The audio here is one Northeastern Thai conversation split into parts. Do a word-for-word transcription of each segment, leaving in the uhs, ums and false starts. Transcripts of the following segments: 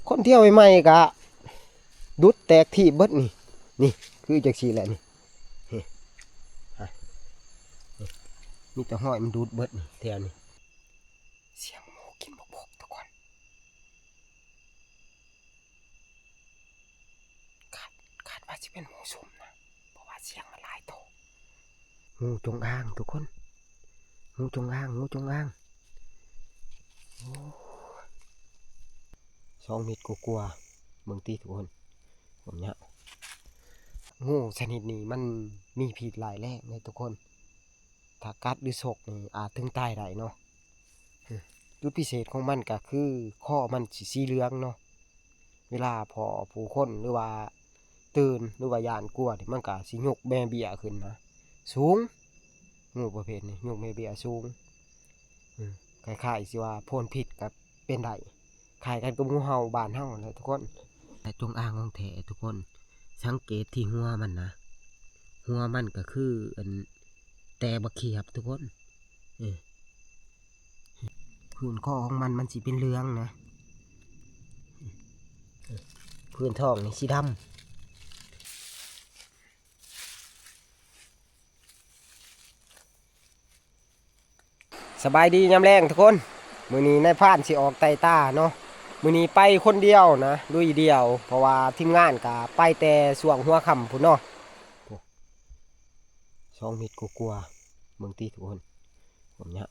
คนเที่ยวใหม่ๆกะดุดแตกที่เบิดนี่ นี่คือจังซี่แหละนี่ นี่ ฮะ นี่ มีแต่ห้อยมันดุดเบิดนี่แถวนี้ เสียงหมูกินบกบกทุกคน คาด คาดว่าสิเป็นหมูซุ่มนะ เพราะว่าเสียงมันหลายโต งูจงอางทุกคน งูจงอาง งูจงอาง โอ้ สองเมตรกว่าๆ เบิ่งติทุกคน ผมเนี่ย งูชนิดนี้มันมีพิษร้ายแรงเลยทุกคน ถ้ากัดหรือฉกนี่อาจถึงตายได้เนาะ จุดพิเศษของมันก็คือคอมันสิสีเหลืองเนาะ เวลาพ้อผู้คนหรือว่าตื่นหรือว่าย้านกลัวนี่มันก็สิยกแม่เบี้ยขึ้นนะ สูง งูประเภทนี้ยกแม่เบี้ยสูง อืม คล้ายๆสิว่าพ่นพิษก็เป็นได้ คล้ายกันกับงูเห่าบ้านเฮาแหละทุกคน แต่จงอางของแท้ทุกคน สังเกตที่หัวมันนะ หัวมันก็คืออันแต่บักเขียบทุกคน เออ พื้นคอของมันมันสิเป็นเหลืองนะ พื้นท้องนี่สีดำ สบายดียามแลงทุกคน มื้อนี้นายพรานสิออกไต่ตาเนาะ มื้อนี้ไปคนเดียวนะ ลุยเดียว เพราะว่าทีมงานก็ไปแต่ช่วงหัวค่ำพุ้นเนาะ สองเมตรกว่าๆ เบิ่งติทุกคน ผมเนี่ย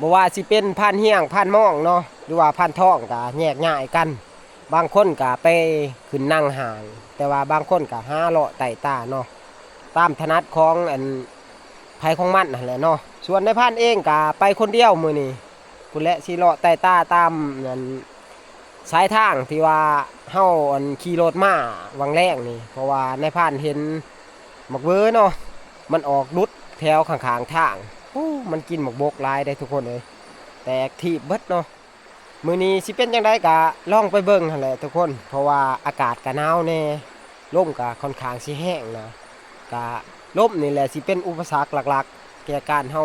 บ่ว่าสิเป็นพานเฮียงพานมองเนาะ หรือว่าพานทองก็แยกย้ายกัน บางคนก็ไปขึ้นนั่งห้าง แต่ว่าบางคนก็หาเลาะไต่ตาเนาะ ตามถนัดของอันไผของมันนั่นแหละเนาะ ส่วนนายพรานเองก็ไปคนเดียวมื้อนี้ พุ้นแหละสิเลาะไต่ตาตามอันสายทางที่ว่าเฮาอันขี่รถมาวังแลงนี่ เพราะว่านายพรานเห็นหมากเวอเนาะ มันออกหลุดแถวข้างๆทาง โอ้ มันกินหมากบกหลายเด้ทุกคนเอ้ย แตกถีบเบิดเนาะ มื้อนี้สิเป็นจั่งใดก็ลองไปเบิ่งหั่นแหละทุกคน เพราะว่าอากาศก็หนาวแน่ ลมก็ค่อนข้างสิแฮงนะ ก็ลมนี่แหละสิเป็นอุปสรรคหลักๆ แก่การเฮา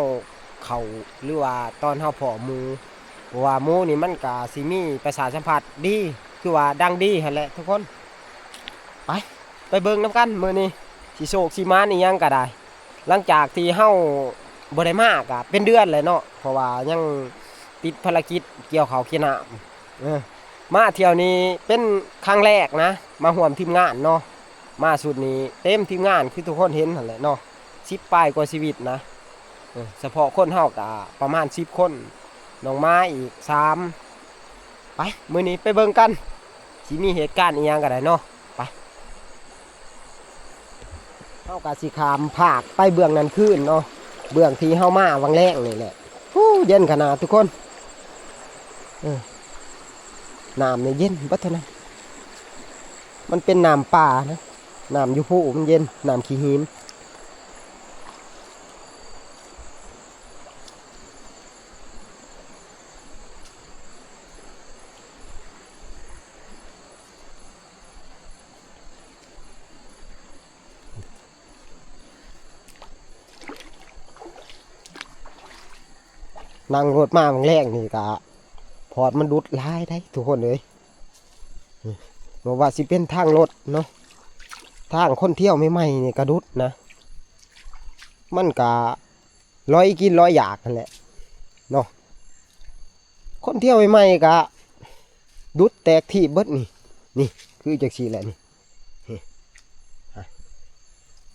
เข้า หรือว่าตอนเฮาพ้อหมู่ เพราะว่าหมู่นี่มันก็สิมีประสาทสัมผัสดี คือว่าดังดีหั่นแหละทุกคน ไป ไปเบิ่งนำกันมื้อนี้ สิโชคสิหมานอีหยังก็ได้ หลังจากที่เฮาบ่ได้มาก็เป็นเดือนแล้วเนาะ เพราะว่ายังติดภารกิจเกี่ยวข้าวเกี่ยวน้ำ เออ มาเที่ยวนี้เป็นครั้งแรกนะ มาร่วมทีมงานเนาะ มาชุดนี้เต็มทีมงานคือทุกคนเห็นหั่นแหละเนาะ สิบปลายกว่าชีวิตนะ เออ เฉพาะคนเฮาก็ประมาณสิบคน น้องม้าอีกสาม ไป มื้อนี้ไปเบิ่งกัน สิมีเหตุการณ์อีหยังก็ได้เนาะ ไป เฮาก็สิข้ามฟากไปเบื้องนั้นคืนเนาะ เบื้องที่เฮามาวังแลงนี่แหละ ฮู้ เย็นขนาดทุกคน เออ น้ำนี่เย็นเบิดเท่านั้น มันเป็นน้ำป่านะ น้ำอยู่ภูมันเย็น น้ำขี้หิน นั่งรถมาบางแรงนี่กะพอดมันดุดหลายได้ทุกคนเลย บ่ว่าสิเป็นทางรถเนาะ ทางคนเที่ยวใหม่ๆนี่กะดุดนะ มันกะร้อยกินร้อยอยากนั่นแหละเนาะ คนเที่ยวใหม่ๆกะดุดแตกที่เบิดนี่ นี่คือจังซี่แหละนี่ นี่ อ่ะ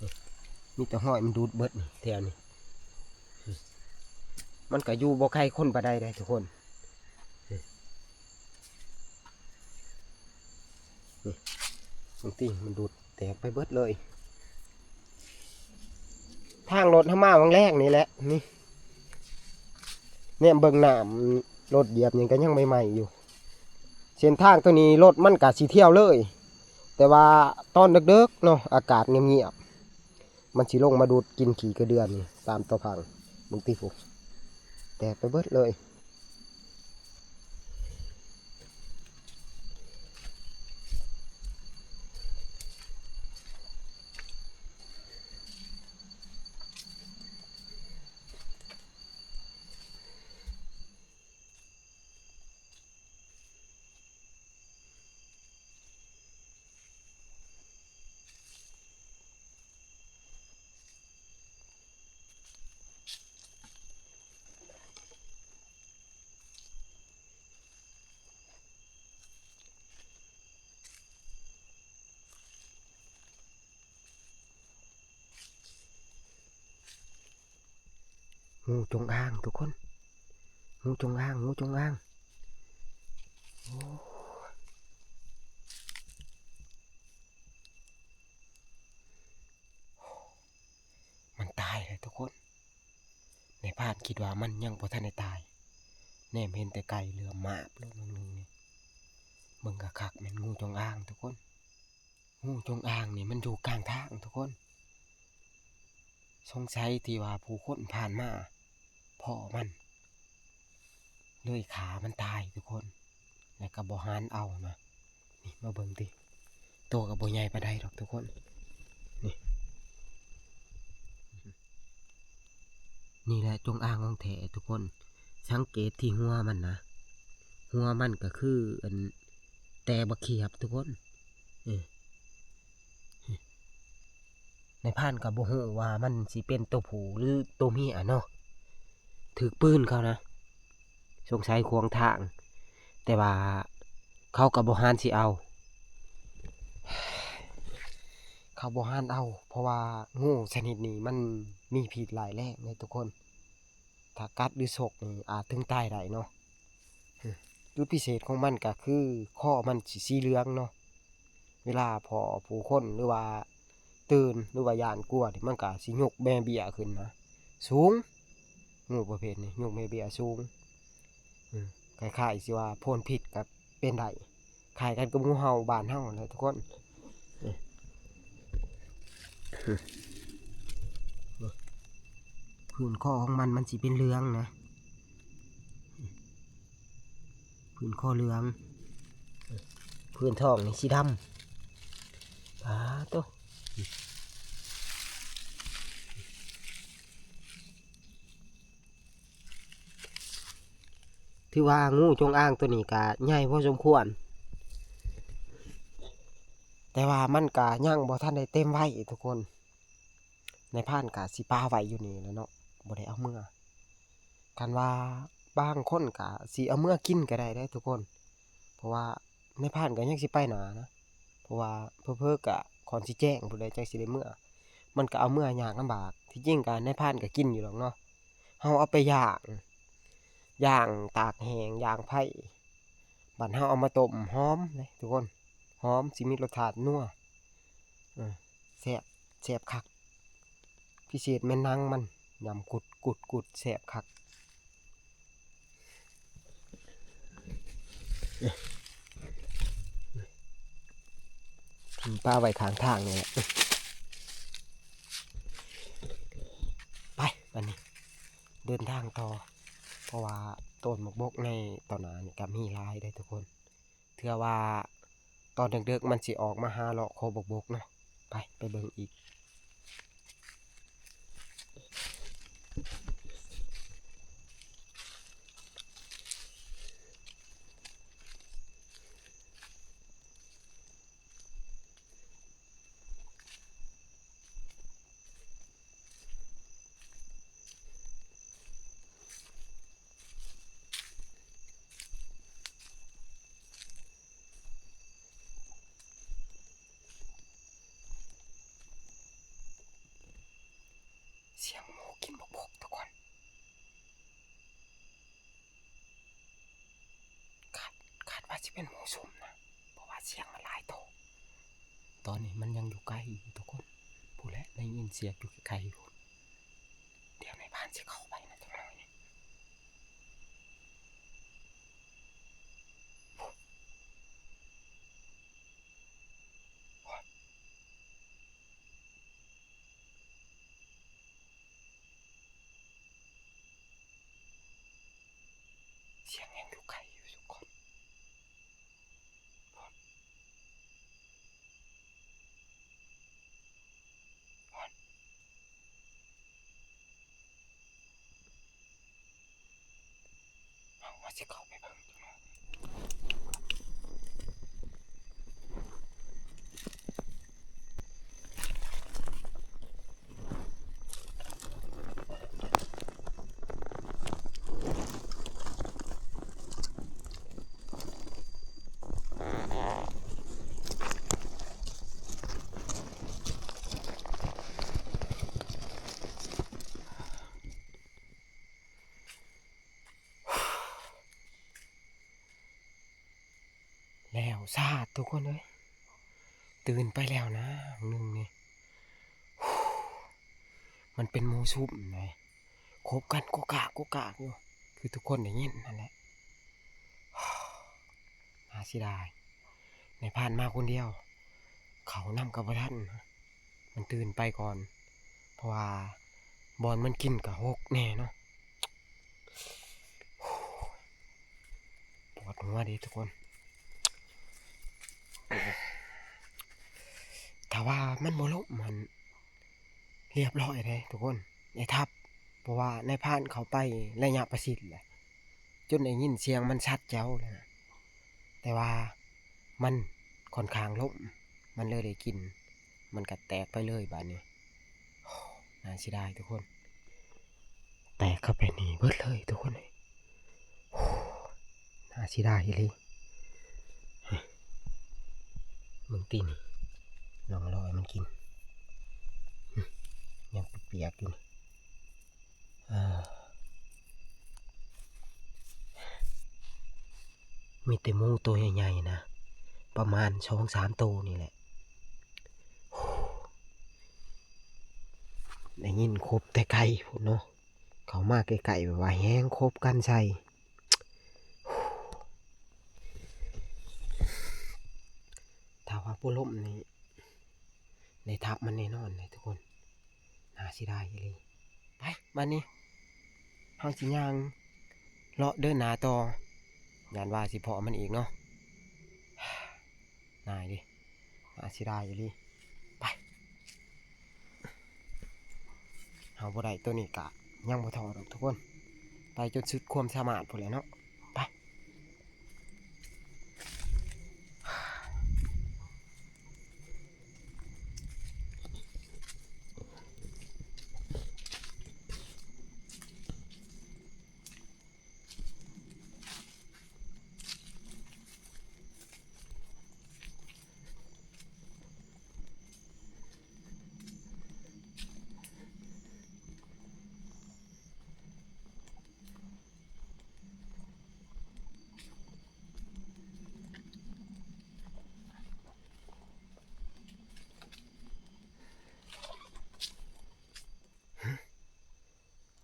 นี่ มีแต่ห้อยมันดูดเบิดนี่แถวนี้ มันก็อยู่บ่ไกลคนปานใดเด้ทุกคน นี่ นี่ บางทีมันดูดแตกไปเบิดเลย ทางรถเฮามาวังแรกนี่แหละ นี่ เนี่ยเบิ่งน้ำรถเหยียบยังก็ยังใหม่ๆอยู่ เส้นทางตัวนี้รถมันกะสิเที่ยวเลย แต่ว่าตอนเดิกๆเนาะ อากาศเงียบๆ มันสิลงมาดูดกินขี้กระเดือนนี่ตามตอพัง บางทีพุ้น แตกไปเบิดเลย งูจงอางทุกคน งูจงอาง งูจงอาง โอ้ มันตายเลยทุกคน นายพรานคิดว่ามันยังบ่ทันได้ตาย แนมเห็นแต่ไกลเหลือมมาบลงหนึ่งนี่ เบิ่งคักๆ แม่นงูจงอางทุกคน งูจงอางนี่มันอยู่กลางทางทุกคน สงสัยที่ว่าผู้คนผ่านมาพ้อมัน เลยฆ่ามันตายทุกคน แล้วก็บ่หานเอานะ นี่มาเบิ่งติ โตก็บ่ใหญ่ปานใดดอกทุกคน นี่ นี่แหละจงอางของแท้ทุกคน สังเกตที่หัวมันนะ หัวมันก็คืออันแต่บักเขียบทุกคน เออ นายพรานก็บ่ฮู้ว่ามันสิเป็นตัวผู้หรือตัวเมียเนาะ ถืกปืนเขานะ สงสัยขวางทาง แต่ว่าเขาก็บ่หานสิเอา เขาบ่หานเอา เพราะว่างูชนิดนี้มันมีพิษร้ายแรงเด้ทุกคน ถ้ากัดหรือฉกนี่อาจถึงตายได้เนาะ จุดพิเศษของมันก็คือคอมันสิสีเหลืองเนาะ เวลาพ้อผู้คนหรือว่าตื่นหรือว่าย้านกลัวนี่มันก็สิยกแม่เบี้ยขึ้นนะ สูง งูประเภทนี้ยกแม่เบี้ยสูง อืม คล้ายๆสิว่าพ่นพิษก็เป็นได้ คล้ายกันกับงูเห่าบ้านเฮาแหละทุกคน นี่ นี่ พื้นคอของมันมันสิเป็นเหลืองนะ พื้นคอเหลือง พื้นท้องนี่สีดำ ปาดโต ถือว่างูจงอางตัวนี้ก็ใหญ่พอสมควร แต่ว่ามันก็ยังบ่ทันได้เต็มวัยทุกคน นายพรานก็สิปะไว้อยู่นี่แหละเนาะ บ่ได้เอาเมือ คันว่าบางคนก็สิเอาเมือกินก็ได้เด้ทุกคน เพราะว่านายพรานก็ยังสิไปหน้านะ เพราะว่าเผลอๆก็ค่อนสิแจ้งพู้นแหละจั่งสิได้เมือ มันก็เอาเมือยากลำบาก ที่จริงก็นายพรานก็กินอยู่ดอกเนาะ เฮาเอาไปย่าง ย่างตากแห้ง ย่างไฟ บัดเฮาเอามาต้มหอมเด้ทุกคน หอมสิมีรสชาตินัว เออ แซ่บ แซ่บคัก พิเศษแม่นหนังมัน ยำกุดกุดกุด แซ่บคัก ทิ้งปะไว้ข้างทางนี่แหละ ไป บัดนี้ เดินทางต่อ เพราะว่าต้นหมากบกในต่อหน้านี่ก็มีหลายเด้ทุกคน เทื่อว่าตอนเดิกๆมันสิออกมาหาเลาะโคบกบกเนาะ ไป ไปเบิ่งอีก เ เป็นหมู่ซุ่มนะ เพราะว่าเสียงมันหลายโต ตอนนี้มันยังอยู่ไกลอยู่ทุกคน พู้นแหละ ได้ยินเสียงอยู่ไกลๆอยู่ เดี๋ยวนายพรานสิเข้าไปนะจักหน่อยนี่ เสียงยังอยู่ไกลอยู่ทุกคน เฮาว่าสิเข้าไปเบิ่งจักหน่อย แล้วซาดทุกคนเอ้ย ตื่นไปแล้วนะ หนึ่งนี่ มันเป็นหมู่ซุ่มไง คบกันกุกกากกุกกากอยู่ คือทุกคนได้ยินนั่นแหละ น่าเสียดาย นายพรานมาคนเดียว เข้านำก็บ่ทัน มันตื่นไปก่อน เพราะว่าบ่อนมันกินก็หกแน่เนาะ ปวดหัวเด้ทุกคน ถ้าว่ามันบ่ล้มมันเรียบร้อยเด้ทุกคน ไอ้ทัพ เพราะว่านายพรานเข้าไประยะประชิดแหละ จนได้ยินเสียงมันชัดแจ๋วเลยนะ แต่ว่ามันค่อนข้างล้ม มันเลยได้กิน มันก็แตกไปเลยบาดนี้ น่าเสียดายทุกคน แตกเข้าไปนี่เบิดเลยทุกคน น่าเสียดายอีหลี มึงตีน ร่องรอยมันกิน ยังเปียกๆอยู่นี่ อ่า มีแต่หมูตัวใหญ่ๆนะ ประมาณสองสามตัวนี่แหละ ได้ยินคบแต่ไกลพุ้นเนาะ เข้ามาใกล้ๆแบบว่าแฮงคบกันใส่ ถ้าว่าบ่ล้มนี่ ได้ทับมันแน่นอนเลยทุกคน น่าเสียดายอีหลี ไป บัดนี้ เฮาสิย่างเลาะเดินหน้าต่อ ย้านว่าสิพ้อมันอีกเนาะ น่าเด้ น่าเสียดายอีหลี ไป เฮาบ่ได้ตัวนี้กะยังบ่ท้อดอกทุกคน ไปจนสุดความสามารถพู้นแหละเนาะ ไป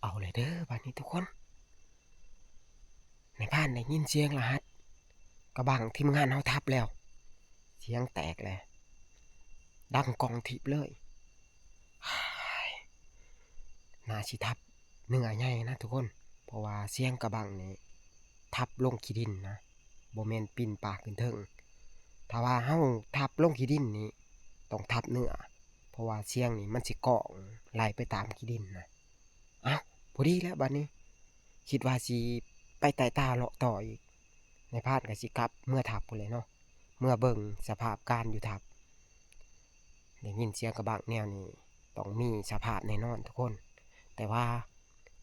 เอาเลยเด้อ บัดนี้ทุกคน นายพรานได้ยินเสียงรหัสกะบั้งทีมงานเฮาทับแล้ว เสียงแตกเลย ดังก้องทิพย์เลย น่าสิทับเนื้อใหญ่นะทุกคน เพราะว่าเสียงกะบั้งนี่ทับลงขี้ดินนะ บ่แม่นปิ่นปากขึ้นเทิง ถ้าว่าเฮาทับลงขี้ดินนี่ต้องทับเนื้อ เพราะว่าเสียงนี่มันสิก้องไหลไปตามขี้ดินนะ เอ้า พอดีแล้วบัดนี้ คิดว่าสิไปไต่ตาเลาะต่ออีก นายพรานก็สิกลับเมือทับพู้นแหละเนาะ เมือเบิ่งสภาพการอยู่ทับ ได้ยินเสียงกะบั้งแนวนี้ ต้องมีสภาพแน่นอนทุกคน แต่ว่า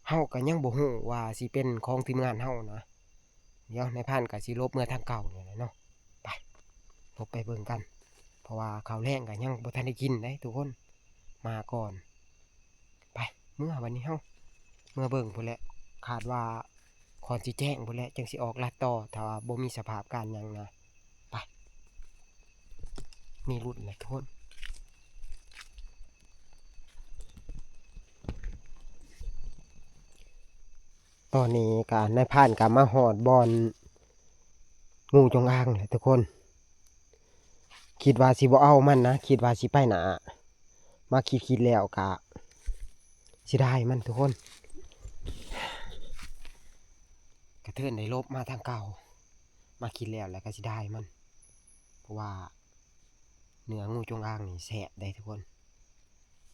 เฮาก็ยังบ่ฮู้ว่าสิเป็นของทีมงานเฮานะ เดี๋ยวนายพรานก็สิหลบเมือทางเก่านี่แหละเนาะ ไป หลบไปเบิ่งกัน เพราะว่าข้าวแลงก็ยังบ่ทันได้กินเด้ทุกคน มาก่อน ไป เมือบัดนี้เฮา เมือเบิ่งพู้นแหละ คาดว่า ค่อนสิแจ้งพุ้นแหละ จั่งสิออกลัดต่อ ถ้าว่าบ่มีสภาพการหยังนะ ไป มีลุ้นแหละทุกคน ตอนนี้ก็นายพรานก็มาฮอดบ่อนงูจงอางแล้วทุกคน คิดว่าสิบ่เอามันนะ คิดว่าสิไปหน้า มาคิดๆแล้วก็เสียดายมันทุกคน กระเทินได้หลบมาทางเก่า มาคิดแล้ว แล้วก็เสียดายมัน เพราะว่าเนื้องูจงอางนี่แซ่บเด้ทุกคน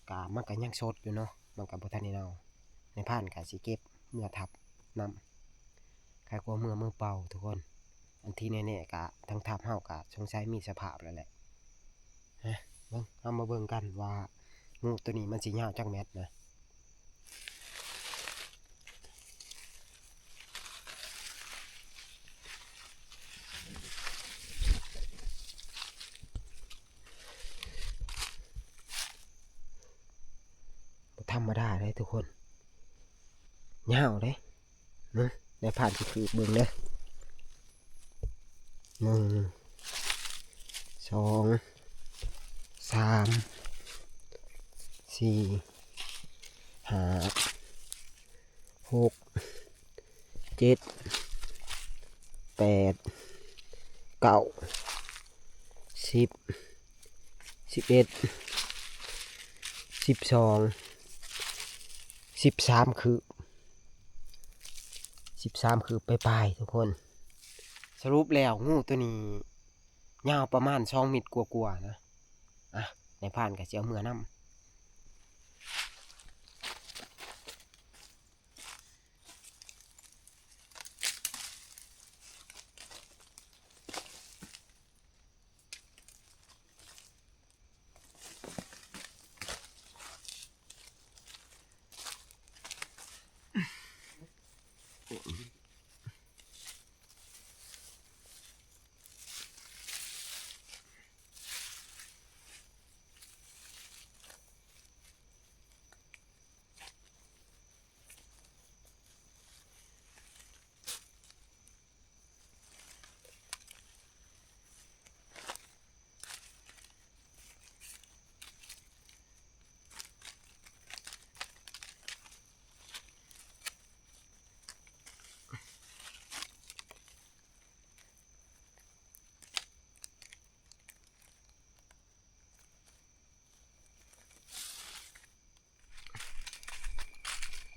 กะมันก็ยังสดอยู่เนาะ มันก็บ่ทันได้เน่า นายพรานก็สิเก็บเมือทับนำ ใครกลัวเมือมือเปล่าทุกคน อันที่แน่ๆกะทางทับเฮากะสงสัยมีสภาพแล้วแหละ ฮะ เบิ่ง เฮามาเบิ่งกันว่างูตัวนี้มันสิยาวจักแมตรนะ บ่ธรรมดาเด้ทุกคน ยาวเด้ เนาะ นายพรานสิคืบเบิ่งเด้อ หนึ่ง สอง สาม สี่ ห้า หก เจ็ด แปด เก้า สิบ สิบเอ็ด สิบสอง สิบสามคืบ สิบสามคืบปลายๆทุกคน สรุปแล้วงูตัวนี้ยาวประมาณสองเมตรกว่าๆนะ อ่ะ นายพรานก็สิเอาเมือนำ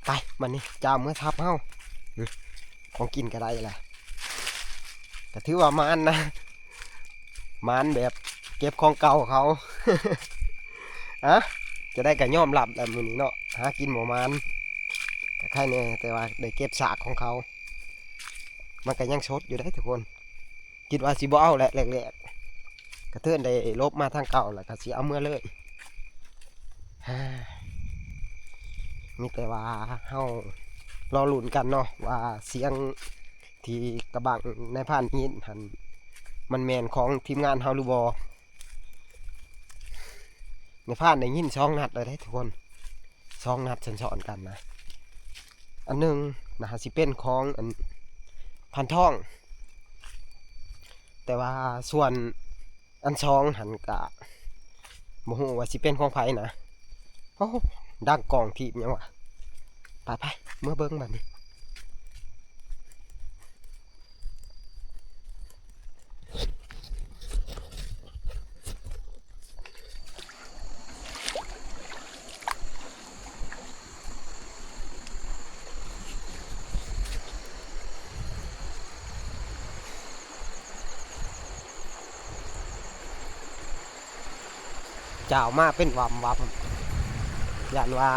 ไป บัดนี้ เจ้าเมือทับเฮา อืม ของกินก็ได้ละ ก็ถือว่าหมานนะ หมานแบบเก็บของเก่าเขา อะ จะได้ก็ยอมรับแหละมื้อนี้เนาะ หากินบ่หมาน ก็ไคแหน่ แต่ว่าได้เก็บซากของเขา มันก็ยังสดอยู่เด้ทุกคน คิดว่าสิบ่เอาแหละแรกๆ กระเทินได้หลบมาทางเก่าแล้วก็สิเอาเมือเลย มีแต่ว่าเฮารอลุ้นกันเนาะ ว่าเสียงที่กระบังนายพรานยินหั่น มันแม่นของทีมงานเฮาหรือบ่ นายพรานได้ยินสองนัดแล้วเด้ทุกคน สองนัดซ้อนๆกันนะ อันหนึ่งน่าสิเป็นของอันพรานทอง แต่ว่าส่วนอันสองหั่นกะบ่ฮู้ว่าสิเป็นของไผนะ โอ้ ดังกองถีบหยังวะ ไปๆ เมือเบิ่งบัดนี้ เจ้ามาเป็นวำๆ ย้านว่า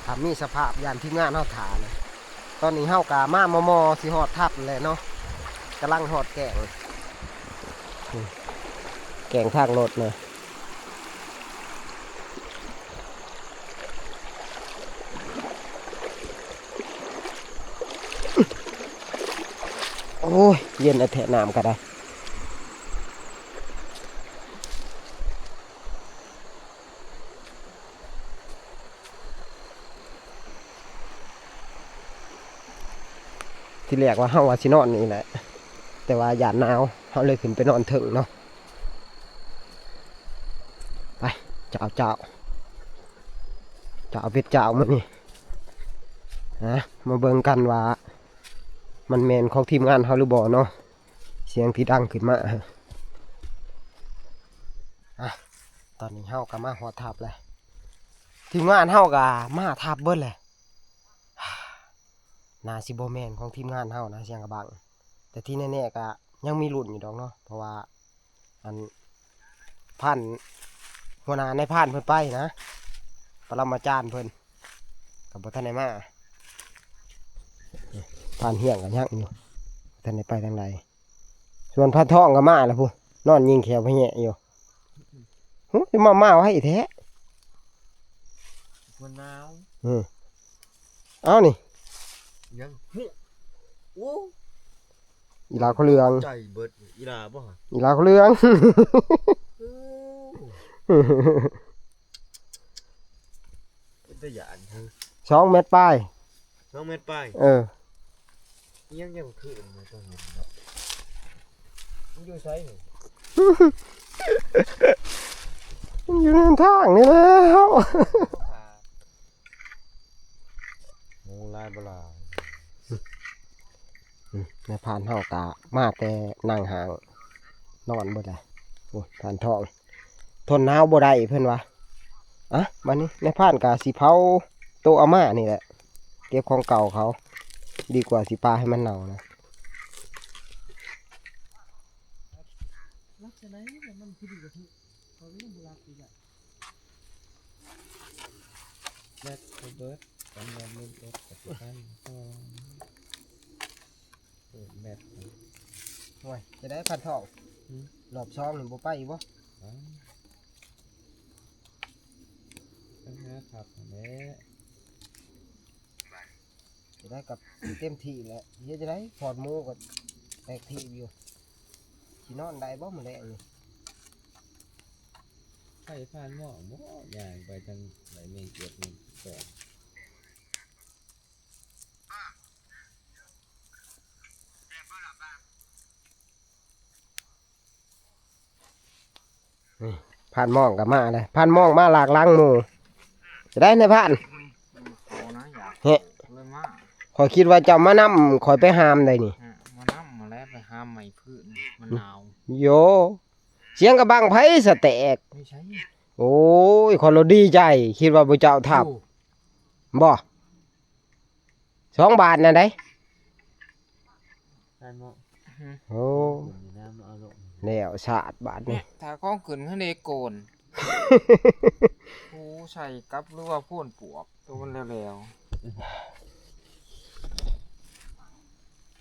ถ้ามีสภาพย้านทีมงานเฮาถ่านะ ตอนนี้เฮากะมามอมอสิฮอดทับแล้วเนาะ กำลังฮอดแก่ง แก่งทางรถนะ โอ้ย เย็นแท้ๆ น้ำก็ได้ ที ทีแรกว่าเฮาว่าสินอนนี่แหละ แต่ว่าย่านหนาว เฮาเลยขึ้นไปนอนเทิงเนาะ ไป เจ้า เจ้า เจ้าเว็ดเจ้ามื้อนี้ ฮะ มาเบิ่งกันว่า มันแม่นของทีมงานเฮาหรือบ่เนาะ เสียงที่ดังขึ้นมา อ่ะ ตอนนี้เฮาก็มาฮอดทับแล้ว ทีมงานเฮาก็มาทับเบิดเลย น่าสิบ่แม่นของทีมงานเฮานะ เสียงกะบัง แต่ที่แน่ๆก็ยังมีลุ้นอยู่ดอกเนาะ เพราะว่า อัน พัน หัวหน้านายพรานเพิ่นไปนะ ปรมาจารย์เพิ่น ก็บ่ทันได้มา พรานเฮียงก็ยังอยู่ บ่ทันได้ไปทางใด ส่วนพรานทองก็มาแล้วพุ้น นอนยิงแขวพะแยะอยู่ หึ มา มาไวแท้ คนหนาว อืม เอานี่ ยัง โอ้ อีหลาเขาเหลือง ใจเบิด อีหลาบ่ฮะ อีหลาเขาเหลือง โอ้ เป็นตาหยาด สองเมตรปลาย สองเมตรปลาย เออ ยังยังคือมันต้องเห็นเนาะ มันอยู่ไสนี่ มันอยู่ในทางนี่แล้ว หมูหลายบ่หลาย อืม นายพรานเฮากะมาแต่นั่งห้าง นอนเบิดเลย โอ้ย พรานทอง ทนหนาวบ่ได้เพิ่นว่า อ่ะ บัดนี้นายพรานกะสิเผาโตะอาม่านี่แหละ เก็บของเก่าเขา ดีกว่าสิปาให้มันเน่านะ ลักษณะนี้มันคือดีกว่าทุก เขาเรียกบุรักอีกอะ แบตเบิด กันแบตเบิด กับกัน เปิดแบต โอ้ย จะได้พรานทอง หืม รอบสองนี่บ่ไปอีกบ่ อ๋อ ปัญหาขับนั่นแหละ จะได้กับเต็มที่แหละ เฮ็ดจะได้ พอดหมูก็แตกที่อยู่ สินอนได้บ่มื้อแลงนี่ ไผผ่านหม้องบ่ ย่างไปทางไหน แม่งเก็บแม่งแตก นี่ พรานมองก็มาเลย พรานมองมาหลากหลังหมู่ จะได้นายพราน เขานะอยาก เฮ้ เลยมา ข้อยคิดว่าเจ้ามานำข้อยไปหามได้นี่ ฮะ มานำมาแล้วไปหามไม้พื้น มันหนาว โย เสียงกะบังไผสะแตก ไม่ใช่ โอ้ย ข้อยละดีใจ คิดว่าบ่เจ้าทับ โอ้ บ่ สองบาทนั่นได๋ แม่นบ่ โอ้ ขึ้นอยู่น้ำเอาลง แล้วสาดบาดนี่ ถ้าของขึ้นข้างในโกน โอ้ ใส่กับหรือว่าโพนปวก ตัวมันแล้วๆ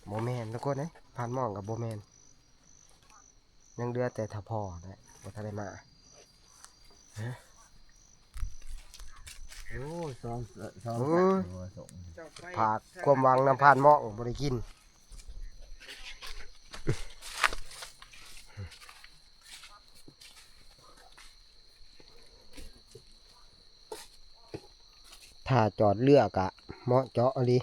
บ่แม่นทุกคนเอ้ย พรานมองก็บ่แม่น ยังเหลือแต่ทะพอแหละ บ่ทันได้มา โอ้ สอง สอง โอ้ย สอง ฝากความหวังนำพรานมองบ่ได้กิน ถ้าจอดเรือกะเหมาะเจาะอีหลี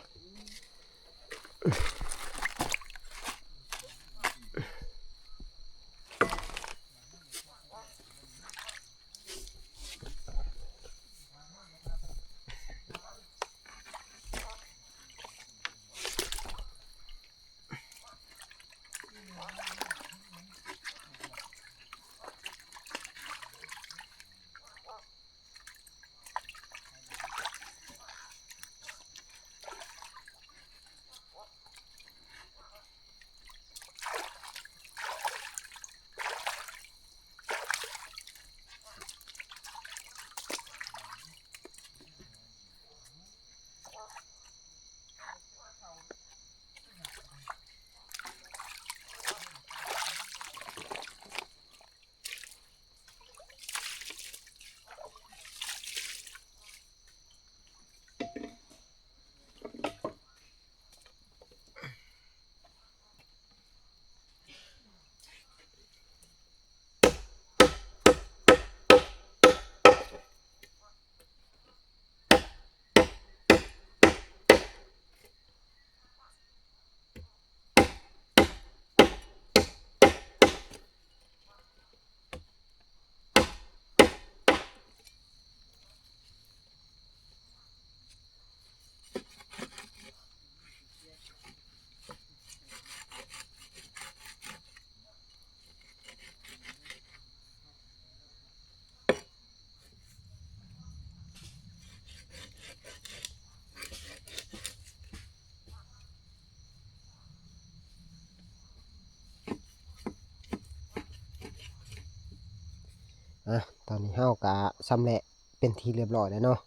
อ่ะ ตอนนี้เฮากะชำแหละเป็นที่เรียบร้อยแล้วเนาะ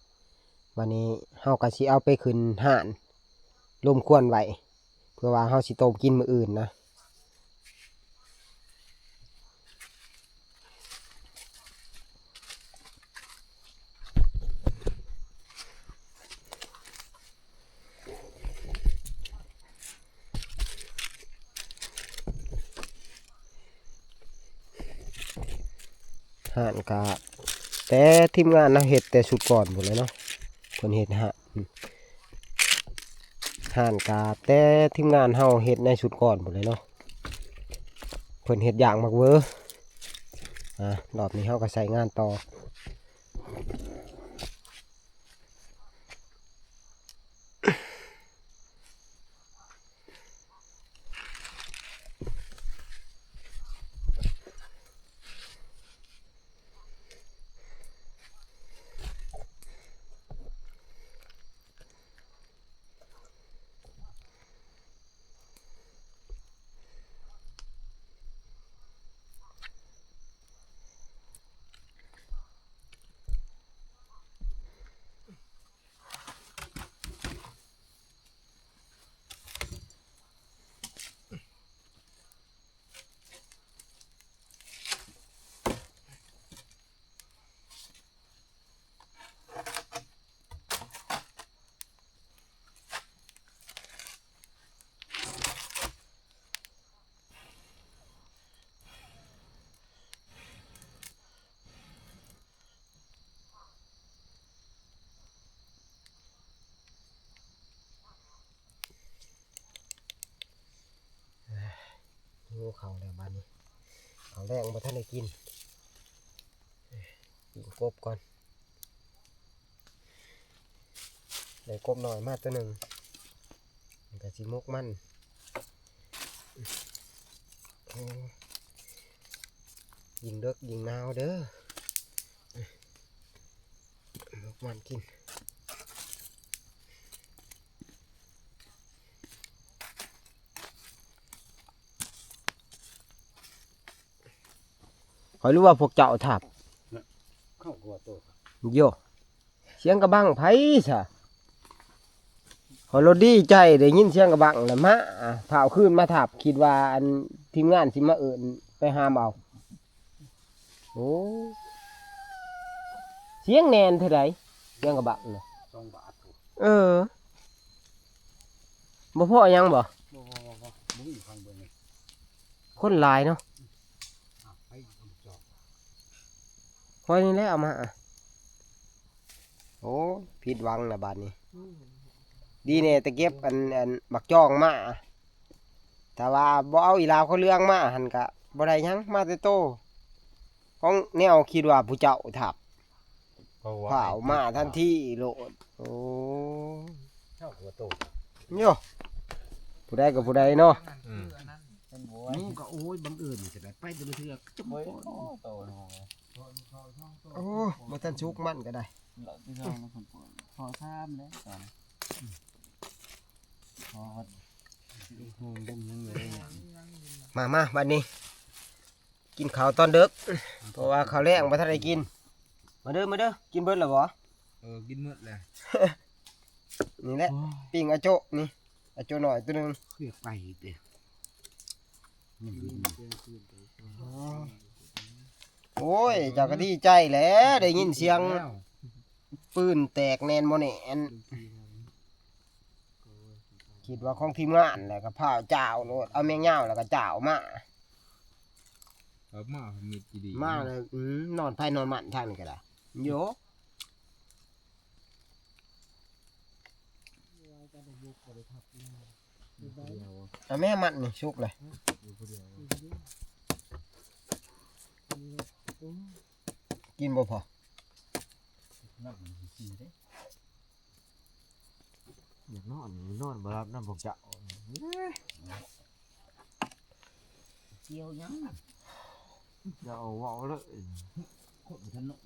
บัดนี้เฮากะสิเอาไปขึ้นฮ้านลมควันไว้ เพื่อว่าเฮาสิต้มกินมื้ออื่นนะ ฮ้านกะ แต่ทีมงานเฮาเฮ็ดแต่ชุดก่อนพู้นแหละเนาะ เพิ่นเฮ็ดฮ้าน ฮ้านกะ แต่ทีมงานเฮาเฮ็ดในชุดก่อนพู้นแหละเนาะ เพิ่นเฮ็ดย่างหมากเวอ อ่ะ รอบนี้เฮากะใช้งานต่อ หิวข้าวแล้วบัดนี้ ข้าวแลงบ่ทันได้กิน ปิ้งกบก่อน ได้กบน้อยมาตัวหนึ่ง มันกะสิหมกมัน โอ้ ยิ่งเดิกยิ่งหนาวเด้อ หมกมันกิน ข้อยรู้ว่าพวกเจ้าทับ เข้ากลัวตัว โย เสียงกะบังไผซะ ข้อยโลดดีใจได้ยินเสียงกะบังแล้วมา อ่ะ ฟ้าวคืนมาทับ คิดว่าอันทีมงานสิมาเอิ้นไปหามเอา โอ้ เสียงแน่นเท่าใด เสียงกะบังน่ะ สองบาท เออ บ่พอหยังบ่ บ่ บ่ บ่ บ่ บ่มีฟังเบิ่งเลย คนหลายเนาะ อ่ะ ไปอีกคนจอบ ข้อยนี่แหละเอามา อ่ะ โอ้ ผิดหวังละบาดนี้ ดีแน่แต่เก็บอัน อันบักจองมา ถ้าว่าบ่เอาอีหลาวเขาเรื่องมาหั่นกะบ่ได้หยัง มาแต่โต ของแนวคิดว่าผู้เจ้าทับ เพราะว่า ฟ้าวมาทันทีโลด โอ้ เจ้าหัวโต โย ผู้ใดกับผู้ใดเนาะ อืม หมู่ก็ โอ้ย บังเอิญจะได้ไปแต่ละเทื่อ จัก โอ้ย คน โตเนาะ โอ้ บ่ทันสุกมันก็ได้ เราที่เรามันคนปวด พอข้ามแล้วตอน พอ มา มา บัดนี้ กินข้าวตอนดึก เพราะว่าข้าวแลงบ่ทันได้กิน มาเด้อ มาเด้อ กินเบิดแล้วบ่ เออ กินหมดแล้ว นี่แหละ โอ้ย ปิ้งอาโจนี่ อาโจน้อยตัวหนึ่ง คือไปเด้อ มันอยู่นี่ โอ้ย เจ้าก็ดีใจแหละ ได้ยินเสียง แล้ว ปืนแตกแน่นบ่แน่น คิดว่าของทีมงานแหละ ก็พาจ้าวโลด เอาแมงยาวแล้วก็จ้าวมา เอามามิดอีหลี มาเลย อืม นอนไผนอนมันทางนี้ก็ได้ โย เอาแม่มันนี่สุกเลย กินบ่พอ อยากนอน นอนบ่หลับนำพวกเจ้า เกี่ยวหยัง อย่าเอาเว้าเลย คนบ่ทันนอน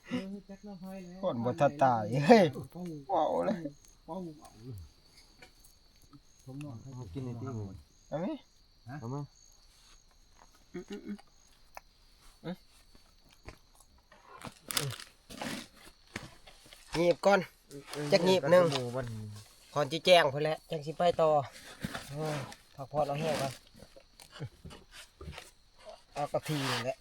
เออ จักน้ำไฟแล้ว คนบ่ทันตาย เฮ้ย เว้าเลย เว้าเลย ผมนอน เอากินไอติม เอาไหม ฮะ เอามา อืมอืมอืม หยิบก่อน จักหยิบหนึ่ง หมูมัน ก่อนสิแจ้งพุ่นแหละจังสิไปต่อโอ้ยพักผ่อนเอาแฮงก่อนเอากะทินี่แหละ